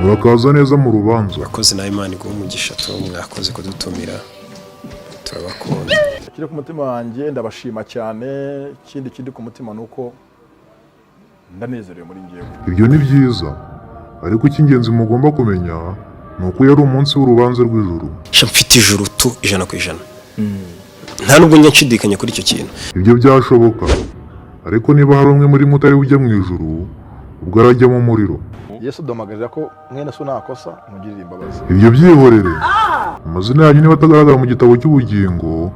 Murakaza neza mu rubanza. Abakozi nawe Imana iguha umugisha tu, mwakoze kudutumira, turabakunda. Kiri ku mutima wanjye, ndabashima cyane. Ikindi kiri ku mutima ni uko ndanezerewe muri njyewe. Ibyo ni byiza, ariko icy'ingenzi mugomba kumenya ni uko uyu ari umunsi w'urubanza rw'ijuru. Sha, mfite ijuru tu 100%, nta nubwo njya nshidikanya kuri icyo kintu. Ibyo byashoboka, ariko niba hari umwe muri mwe utari ujya mu ijuru, ubwo arajya mu muriro. Yesu duhamagarira ko mwene so nakosa mugirire imbabazi. Ibyo byihorere. Amazina yanyu niba atagaragara mu gitabo cy'ubugingo,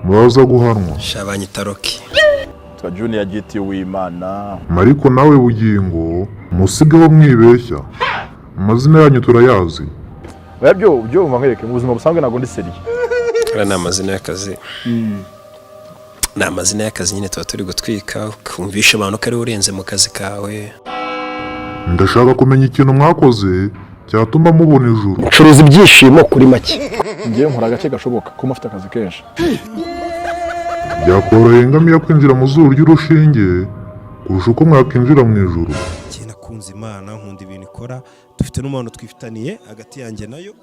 muraza guhanwa. Sha, banyita Rocky. Twa Junior Giti w'Imana. Mariko nawe Bugingo, musigeho mwibeshya, amazina yanyu turayazi. Oya, byo byumva nkwereke, mu buzima busanzwe ntabwo ndi sérieux. Ariya ni amazina y'akazi, ni amazina y'akazi nyine tuba turi gutwika, ukumvisha abantu ko ariwe urenze mu kazi kawe. Ndashaka kumenya ikintu mwakoze cyatuma mubona ijuru. Curuza ibyishimo kuri make. Ngewe nkora agace gashoboka kuko mfite akazi kenshi. Byakoroheye ingamiya kwinjira mu zuru ry'urushinge kurusha uko mwakwinjira mu ijuru. Njye nakunze Imana, nkunda ibintu ikora, dufite n'umubano twifitaniye hagati yanjye nayo.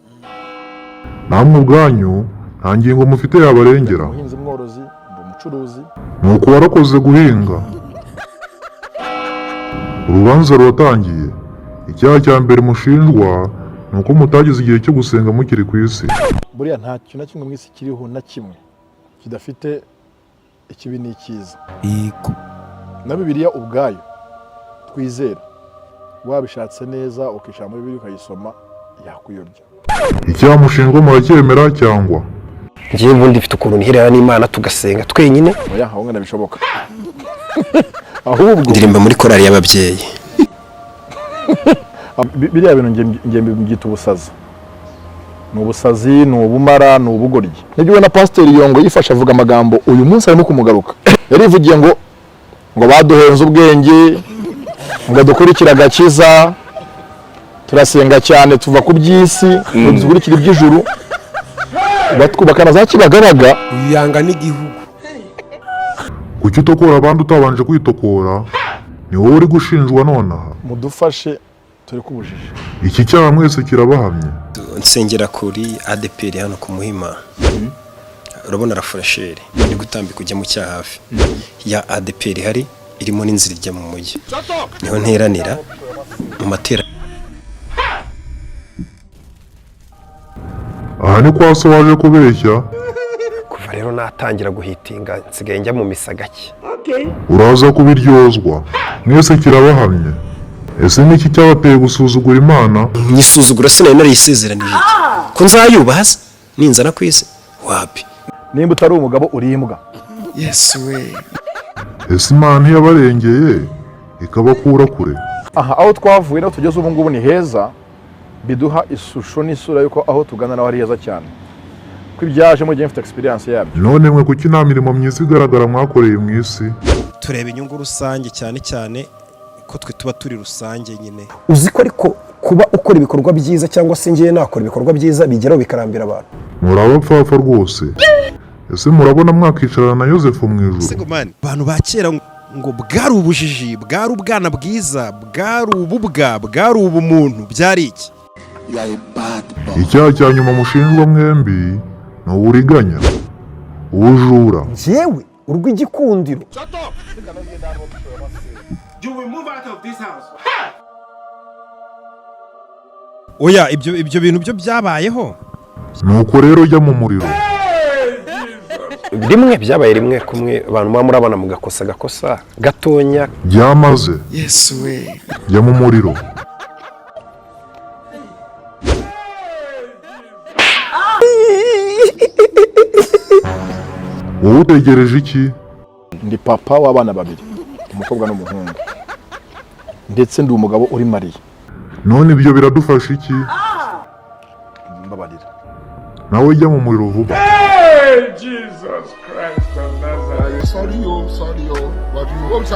Namwe ubwanyu nta ngingo mufite yabarengera. Umuhinzi mworozi, ndi umucuruzi. Ni uko warakoze guhinga. Urubanza ruratangiye. Icyaha cya mbere mushinjwa ni uko mutagize igihe cyo gusenga mukiri ku isi. Buriya nta kintu na kimwe mu isi kiriho na kimwe kidafite ikibi n'icyiza. Yego. Na Bibiliya ubwayo twizera, wabishatse neza ukicara muri Bibiliya ukayisoma, yakuyobya. Icyaha mushinjwa muracyemera cyangwa? Ngewe ubundi mfite ukuntu niherera n'Imana tugasenga twenyine. Oya, aho ngana bishoboka ahubwo. Ndirimba muri korali y'ababyeyi. Biriya bintu nge mbyita ubusazi, ni ubusazi, ni ubumara, ni ubugoryi. Nibyo ubona Pasiteri Yongo yifashe avuga amagambo, uyu munsi arimo kumugaruka. Yarivugiye ngo baduhenze ubwenge, ngo dukurikire agakiza, turasenga cyane tuva ku by'isi ngo dukurikire iby'ijuru, batwubaka na za Kibagabaga. Uyu yanga n'igihugu. Kuki utokora abandi utabanje kwitokora? Ni wowe uri gushinjwa nonaha. Mudufashe turi kubujije. Iki cyaha mwese kirabahamye. Nsengera kuri ADEPR hano ku Muhima. Urabona rafuresheri uri gutambika ujya mu cyaha, hafi ya ADEPR hari irimo n'inzira ijya mu mujyi, niho nteranira mu materaniro. Aha ni kwa so waje kubeshya. Kuva rero natangira guhitinga, nsigaye njya mu misa gake. Uraza kubiryozwa. Mwese kirabahamye. Ese niki cyabateye gusuzugura Imana? Nyisuzugura sinari nariyisezeranije iki ko nzayubaha se ninzana ku isi wapi? Nimba utari umugabo uri imbwa. Yesu we! Ese Imana ntiyabarengeye ikabakura kure? Aha aho twavuye n'aho tugeze ubu ngubu ni heza, biduha ishusho n'isura y'uko aho tugana naho ari heza cyane, ko ibyaje mugihe mfite experience yabyo. None mwe kuki nta mirimo myiza igaragara mwakoreye mu isi? Tureba inyungu rusange cyane cyane ko twe tuba turi rusange nyine. Uzi ko ariko kuba ukora ibikorwa byiza cyangwa se ngewe nakora ibikorwa byiza bigeraho bikarambira abantu. Muri abapfapfa rwose. Ese murabona mwakicarana na Yosefu mu Ese ijuru? ngo man, abantu ba kera ngo bwari ubujiji, bwari ubwana bwiza, bwari ububwa, bwari ubumuntu, byari iki? You are a bad boy. Icyaha cya nyuma mushinjwa mwembi ni uburiganya, ubujura. Njyewe urw'igikundiro. You will move out of this house. Oya, ibyo bintu byo byabayeho. Nuko rero jya mu muriro. Rimwe byabaye rimwe kumwe abantu muba murabana mugakosa agakosa gatonya. Byamaze. Yesu we! Jya mu muriro. Wowe utegereje iki? Ndi papa w'abana babiri, umukobwa n'umuhungu, ndetse ndi umugabo uri mariye. None ibyo biradufasha iki? Mbabarira. Nawe jya mu muriro vuba. Jesus Christ of Nazareth. Sorry, oh, sorry, oh, but you hope